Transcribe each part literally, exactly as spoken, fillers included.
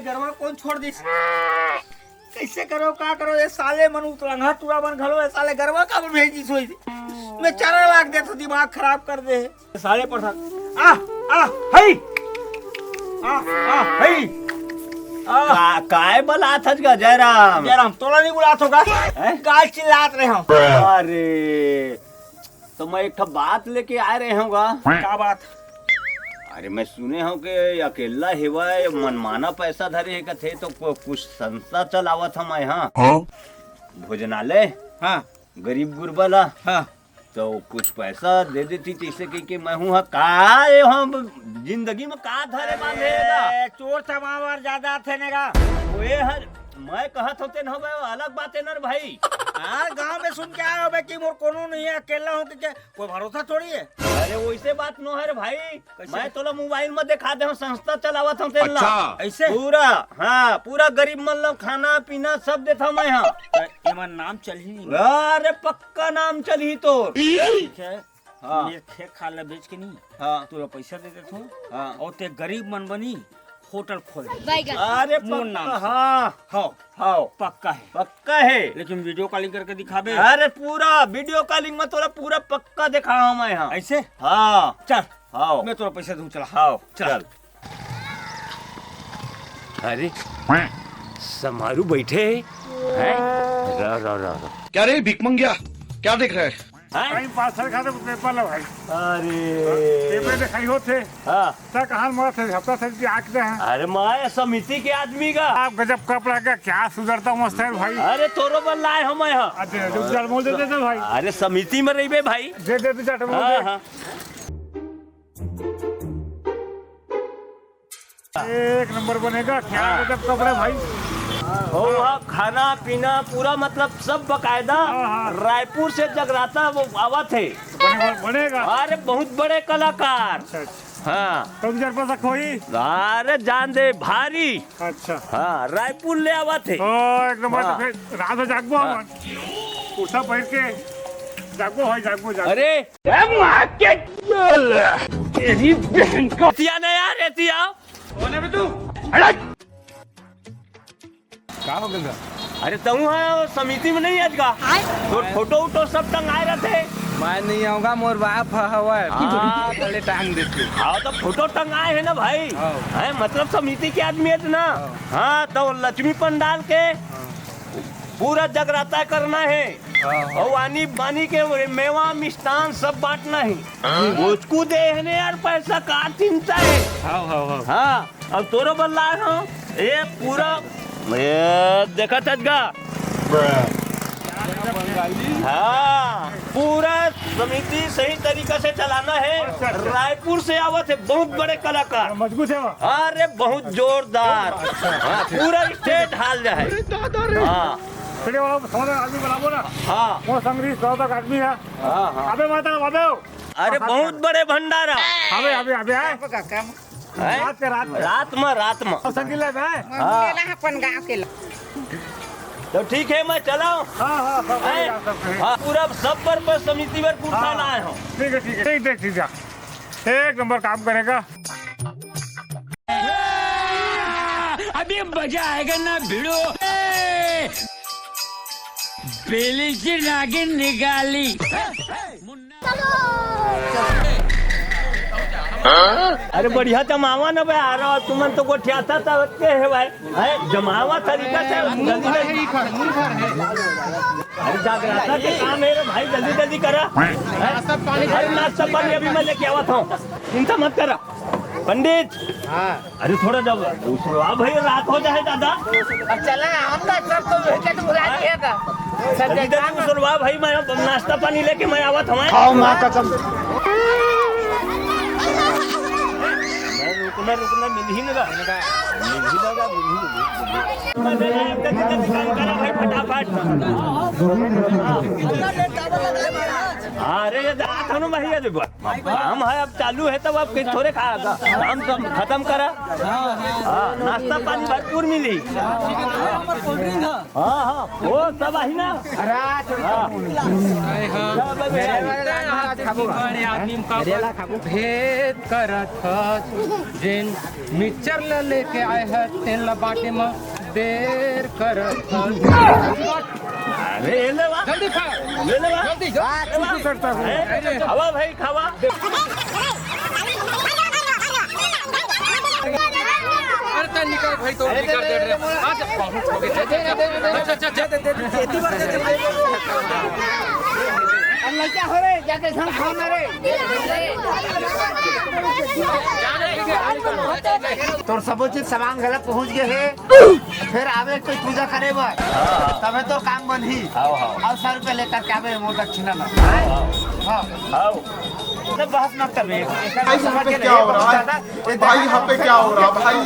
गरवा कोन छोड़ दिस? कइसे करो, का करो, ये साले मन उतरंगा टूरा मन घलो, ये साले गरवा काबर भेजिस होही? मैं चारा लाख देथों, दिमाग खराब कर दे। साले पठा। आ, आ, हई। आ, आ, हई। आ। का-, काय बलात हस गा, जयराम? जयराम, तोला नहीं बुलात होगा? हैं? काल चिल्लात रहे हंव। अरे, तो मैं एक ठो बात लेके आए रहे हंव गा। का बात? अरे, मैं सुने हंव कि अकेल्ला हेवय, मनमाना पैसा धरे हे कथे, तो को-, कुछ संस्था चलावत हंव मैं, हाँ। हाँ? भोजनालय? हाँ। गरीब गुरबा ला? हाँ। तो कुछ पैसा दे देती, जइसे कहि के मैं हूँ, हाँ, का ये हम जिंदगी में का धरे बांधे हे गा? ए, चोर चमार ज्यादा थे ने गा। ओए हर, मैं कहत हंव तेन हवे, अलग बात हे न रे भाई। हाँ, गांव में सुन के आए होबे कि मोर कोनो नहीं हे, अकेल्ला हंव कि के, कोई भरोसा थोड़ी हे। अरे, वइसे बात नो हे रे भाई। कइसे? मैं तोला मोबाइल में देखा दे हंव, संस्था चलावत हंव तेन ला। अच्छा। अइसे? पूरा, हाँ, पूरा गरीब मन ला खाना पीना सब देथंव मैं, हाँ। त एमा नाम चलही नहीं? अरे, पक्का नाम चलही तोर। ठीक हे। हाँ। मेर खेत खार ला बेच के नहीं, हाँ। तोला पैसा दे देथंव। हाँ। अउ ते गरीब मन बर होटल खोल दे। बैगन। अरे मोर पक्का, नाम से। हाँ। हाँ। हाँ। पक्का हे। पक्का हे। लेकिन वीडियो कॉलिंग करके दिखाबे। अरे पूरा वीडियो कॉलिंग में तोला पूरा पक्का देखाहूं मैं, हाँ। अइसे? हाँ। चल। हाँ। मैं तोला पैसा दूं, चला। हाँ, चल। चल। अरे, समारू बैठे हे? हैं? रा, रा, रा, रा। क्या रे भिकमंगिया, क्या देख रहा है? हैं? भाई, पार्सल खाते पेपर ला भाई। अरे। पेपर दिखाई होथे। हाँ। त कहाँ मत हे, हफ्ता से जी आँख दे हैं। अरे, मैं समिति के आदमी का। आप गजब कपड़ा का, क्या सुधरता मस्त है भाई। अरे, तोरो बर लाए हंव मैं, हाँ। अरे, रुक जा, मोल दे दे भाई। अरे, समिति में रहिबे भाई। दे दे, दे जा, मोल हाँ, दे। हाँ। एक नंबर बनेगा, क्या हाँ। गजब कपड़ा भाई। ओ, वहाँ खाना पीना पूरा, मतलब, सब बकायदा। हाँ, हाँ। रायपुर से जगराता वो आवत हे। बनेगा, बनेगा। अरे, बहुत बड़े कलाकार। अच्छा, अच्छा। हाँ। तो दू चार पैसा खोही? अरे, जान दे, भारी। अच्छा। हाँ, रायपुर ले आवत हे। ओ, एक नंबर। हाँ। तो फिर रात में जागबो हाँ। हमन। कुर्ता पहिर के जागबो भाई, जागबो, जागबो। अरे, ए, माँ के तेरी बहन का। एती आ ना यार, एती आ। कौन है बे तू? हट। का हो गे गा? अरे, तहूँ हा समिति में नहीं हस गा? आय। तोर फोटो उटो सब टंगाए रथे। मैं नहीं आऊँगा, मोर बाप ह-, हवय। हाँ। तले टांग देथे। हाँ, तो फोटो टंगाए हे ना भाई। हाँ। हैं, मतलब समिति के आदमी हस ना। हाँ। हाँ, तो लक्ष्मी पंडाल के हाँ। पूरा जगराता करना हे। हाँ, हाँ। अउ आनी बानी के मेवा मिष्ठान सब बांटना हे। हाँ। ओचकू दे हे ने यार, पैसा का चिंता हे। हाँ, हाँ, हाँ। हाँ, अब तोरो बर लाए हंव। ए पूरा, ए देखत हस गा। हाँ, पूरा समिति सही तरीका से चलाना हे। अच्छा, अच्छा। रायपुर से आवत हे बहुत बड़े कलाकार। मजबूत हे वो। अरे बहुत जोरदार। अच्छा। हाँ, पूरा स्टेट हाल जाए। हाँ। चलिए, वो सामने आदमी बुलाबो ना। हाँ। वो संगरी सौ तक आदमी हे। हाँ, हाँ। अबे माता, अबे। अरे, बहुत बड़े भंडारा। अबे, अबे, अबे, आए। हैं? रात के, रात में। रात में, रात में। और संगीला है? हाँ। मेला है अपन गाँव के लोग। तो ठीक हे, मैं चलाऊं? हाँ, हाँ, सब हैं? बढ़िया, सब बढ़िया। हाँ, पूरा सब बर, बर समिति बर कुर्ता हाँ। लाए हंव। ठीक हे, ठीक हे। ठीक, ठीक, ठीक हे। एक नंबर काम करेगा। अभी मजा आएगा ना भिड़ो। बेली से नागिन निकाली। अरे बढ़िया जमावा ना बे, आ रहा तुमन तो गोठियाता तब के हे भाई। हैं, जमावा तरीका से जल्दी, जल्दी। अरे जागराता के काम हे रे भाई, जल्दी, जल्दी करा। हैं? अरे नाश्ता पानी अभी मैं लेके आवत हंव, चिंता मत करा। पंडित। हाँ। अरे थोड़ा जब उसरवा भाई, रात हो जाए दादा। अब चला, हम तो सबको भेज के तो बुला दिया था। सब जल्दी, जल्दी देखा। उसरवा भाई, मैं अब नाश्ता पानी लेके मैं आवत हंव। खाओ माँ कसम। मैं रुकना, रुकना, मिलही ना गा। मिलही ना गा, मिलही, मिलही, मिलही। जल्दी, जल्दी काम करा भाई, फटाफट। अरे ये जात हनु भाई, अरे बा-, काम है, अब चालू है, तब अब किस थोड़े खा, काम सब खत्म करा। हाँ, नाश्ता पानी भरपूर मिली। हाँ, हाँ, वो सब आही ना। हाँ। सब आही। भेद करत हस, जेन मिक्सचर ल लेके आए हस, तेन ल बांटे म देर करत हस। अरे, ये ले वा। जल्दी खा। ले ले वा। जल्दी, जल्दी। अरे, खावा भाई, खावा। अरे, तैं निकाल भाई, तो निकाल दे रे। आ जा, बहुत हो गए। अच्छा, अच्छा, अच्छा। अब लड़का हो रे, जाके झन खाओ ना रे। तोर सबो चीज सामान घला पहुंच गए हे, फिर आवे कोई पूजा करे बर, तबे तो काम बनही। आओ, आओ। और सौ रुपया लेकर के आवे मोर दक्षिणा में। हाँ। आओ। ना बहस मत कर बे। भाई, यहाँ पे क्या हो रहा है? भाई, यहाँ पे क्या हो रहा है, भाई?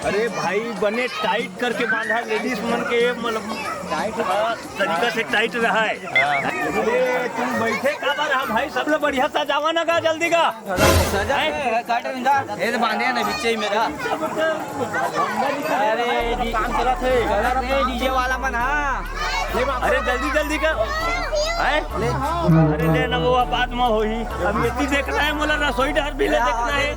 अरे भाई, बने टाइट करके बांधा लेडीज मन के, मतलब, टाइट तरीका से टाइट रहा है। अरे, तुम बैठे काबर हा भाई? सब लोग बढ़िया सजावा ना का जल्दी का। सजा हैं? काट रहे हैं का? ये तो बांधे हैं ना, बिच्चे ही मेरा। अरे, डी-, काम चलत है। चलत है, डीजे वाला मन, हाँ। अरे, जल्दी, जल्दी का। हैं? अरे, ले ना, वो बात में होही। अब ये भी देखना है, मोला रसोई डहर भी ले देखना है।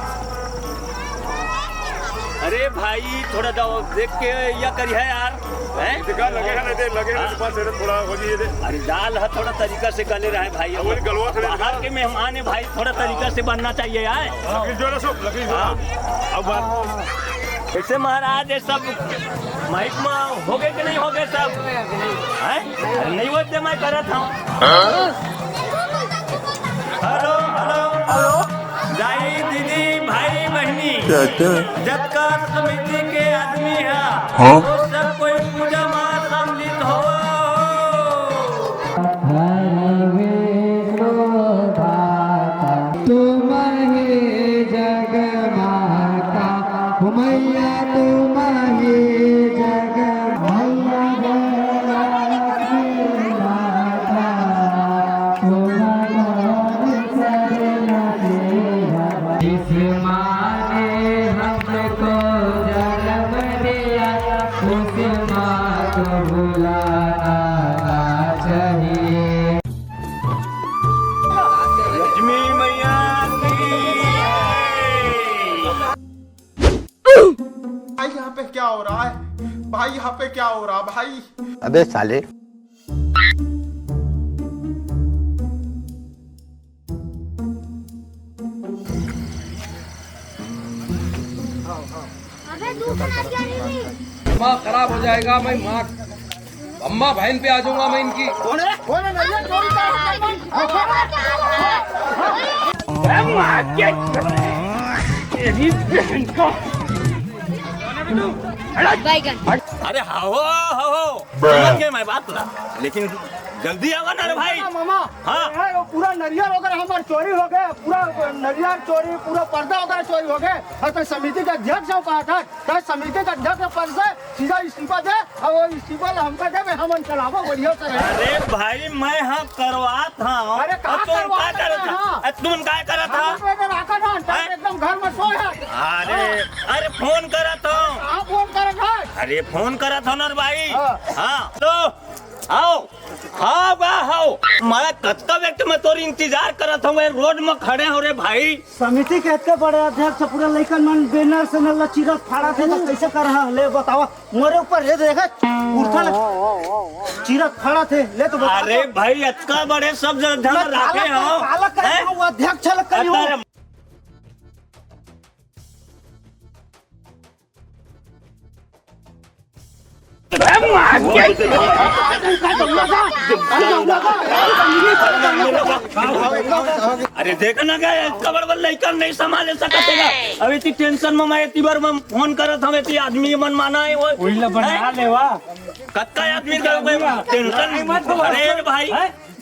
अरे भाई, थोड़ा जाओ, देख के या करिहा यार, हैं? देखा, लगे है ना, दे, लगे है ना, हाँ। पास है, थोड़ा हो जाइए दे। अरे, दाल है, थोड़ा तरीका से गले रहे भाई। अब वो गलवा से बाहर के मेहमान है भाई, थोड़ा तरीका से बनना चाहिए यार। लकड़ी जो ना सो, लकड़ी जो। हाँ। अब बात। कैसे महाराज, ये सब माइक में हो गए कि नहीं हो गए सब? हैं? अरे, नहीं होते मैं करत हूँ। Hello, hello, hello. दाई, दीदी, भाई, बहिनी, चाचा। जतका समिति के आदमी है, हाँ। वो सब कोई पूजा में सम्मिलित हो। तुम ही जग माता, मैया तुम ही जग, मैया जगलक्ष्मी माता, तुम कौन सरना देवा। जिस माँ ने हमको जन्म दिया, उस माँ को भुलाना ना चाहिए। लक्ष्मी मैया की। भाई, यहाँ पे क्या हो रहा है? भाई, यहाँ पे क्या हो रहा है, भाई? अबे साले। अबे, दूसरा क्या नहीं? दिमाग खराब हो जाएगा, मैं मार, अम्मा बहन पे आ जाऊंगा मैं इनकी। कौन है? कौन है? नरियर चोरी कर रहा है? अरे माँ के, तेरी बहन को। बैगन। अरे हाँ हो, हाँ हो। समझ गए मैं बात ला। लेकिन जल्दी आवा ना रे भाई। मामा, मामा। हाँ। अरे, वो पूरा नरियर वगैरह हमार चोरी हो गए, पूरा नरियर चोरी, पूरा पर्दा वगैरह चोरी हो गए। और तो समिति का अध्यक्ष हो कहा था, तो समिति का अध्यक्ष पद से सीधा इस्तीफा दे, और वो इस्तीफा ला हमका दे, हमन चलावो बढ़िया से रहे। अरे भाई, मैं हाँ करवात हूँ। अरे, कहाँ अब तुम करवात का करत है, था? हाँ? अब तुम का करत था? हम लोग इधर आकर ना, हैं? एकदम घर में सोए हैं। अरे, हाँ। अरे, फोन करत हूँ। कहाँ फोन करत है? अरे, फोन करत हूँ ना रे भाई। हाँ। हाँ, तो आओ, खाओ बा, आओ। मैं कतका वक्त में तोर इंतजार करत हूँ, मैं रोड में खड़े हूँ रे भाई। समिति के इतने बड़े अध्यक्ष, पूरा लइकन मन बैनर सैनर ला चीरत फाड़त हे, तो कैसे कर रहा ले बतावा। मोरे ऊपर ये देखा, कुर्ता ला चीरत फाड़त हे, ले तो बता। अरे भाई, इतका बड़े सब जगह मैं ध्यान रखे काला, हो। काला कर हैं? दूँ, अध्यक्ष लग कर दूँ। अरे अरे देख ना, का कबर बर लइका नहीं संभाले सकत हे। अभी इतनी टेंशन में मैं इतनी बार मैं फोन करत हूँ, इतनी आदमी मन माना है वो। वही ला बना हैं? लेवा। कत्ता आदमी का कोई टेंशन? अरे भाई। हैं?